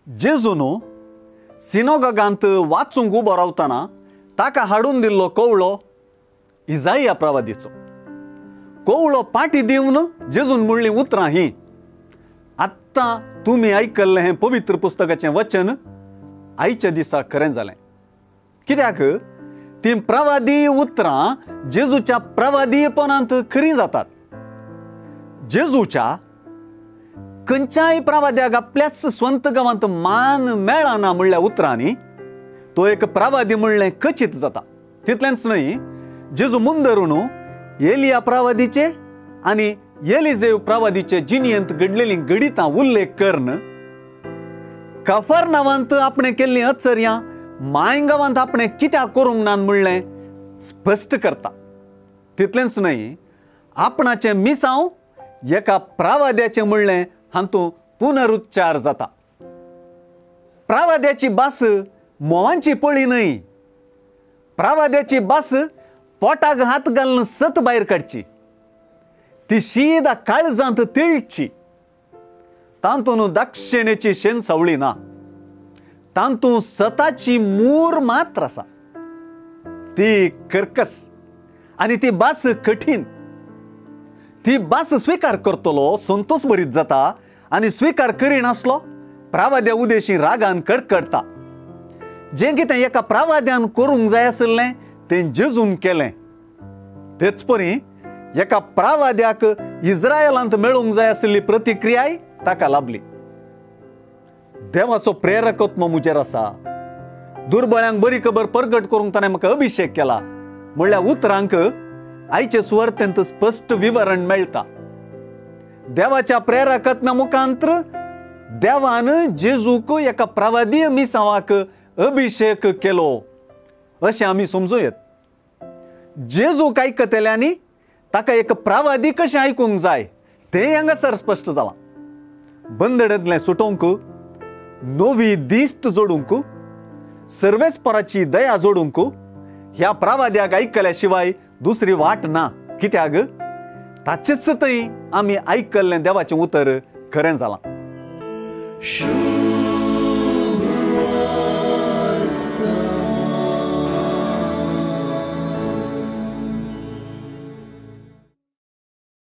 जेजून सिनोगागांत वाचूंक उबो रावतना ताका हाडून दिल्लो कवळो इजाया प्रवादीचो। कवळो पाटी दिवन जेजून म्हणलीं उतरां हीं, आत्तां तुमी आयकल्लें हें पवित्र पुस्तकाचें वचन आयच्या दिसा खरें जालें। कित्याक तीं प्रवादी उतरां जेजूच्या प्रवादीपणांत खरीं जातात। जेजूच्या खंयच्याय प्रवाद्याक आपल्याच स्वंत गांवांत मान मेळना म्हणल्या उतरांनी तो एक प्रवादी म्हणलें खचीत जाता। तितलेंच न्हय, जेजू मुंदरून एलिया प्रवादीचे आनी एलिजेव प्रवादीचे जिणेंत घडलेलीं घडितां उल्लेख करून कफरनावांत आपणें केल्लीं अचर्यां मायगांवांत आपणें कित्याक करूंक ना म्हणलें स्पश्ट करता। तितलेंच न्हय, आपणाचें मिसांव एका प्रवाद्याचें म्हणलें हातूंत पुनरुच्चार जाता। प्रवाद्याची भास म्होंवांची पळी न्हय, प्रवाद्याची भास पोटाक हात घालून सत भायर काडची, ती शीदा काळजांत तिळची, तातूंत दक्षिणेची शेण सावळी ना, तातूंत सताची मूर मात्र आसा। ती कर्कस आनी ती भास कठीण। ती भास स्विकार करतलो संतोष भरीत जाता आनी स्विकार करिनासलो प्रवाद्या उदेशी रागान कडकडटा। जें कितें एका प्रवाद्यान करूंक जाय आशिल्लें तें जेजून केलें। तेच परी एका प्रवाद्याक इस्रायलांत मेळूंक जाय आशिल्ली प्रतिक्रियाय ताका लाभली। देवाचो प्रेरकत्व म्हजेर आसा, दुर्बळ्यांक बरी खबर परगट करूंक ताणें म्हाका अभिशेक केला म्हणल्यार उतरांक आयचे सुवार्तेंत स्पश्ट विवरण मेळटा। देवाच्या प्रेरकत्वा मुखांतर देवान जेजूक एका प्रवादीय मिसावाक अभिशेक केलो अशें आमी समजूं येत। जेजूक आयकतल्यांनी ताका एक प्रवादी कशें आयकूंक जाय तें हांगासर स्पश्ट जालां। बंदडेंतलें सुटोवंक, नवी दिश्ट जोडूंक, सर्वेस्पराची दया जोडूंक ह्या प्रवाद्याक आयकल्या शिवाय दुसरी वाट ना। कित्याक ताचेच थंय आमी आयकल्लें देवाचें उतर खरें जालां।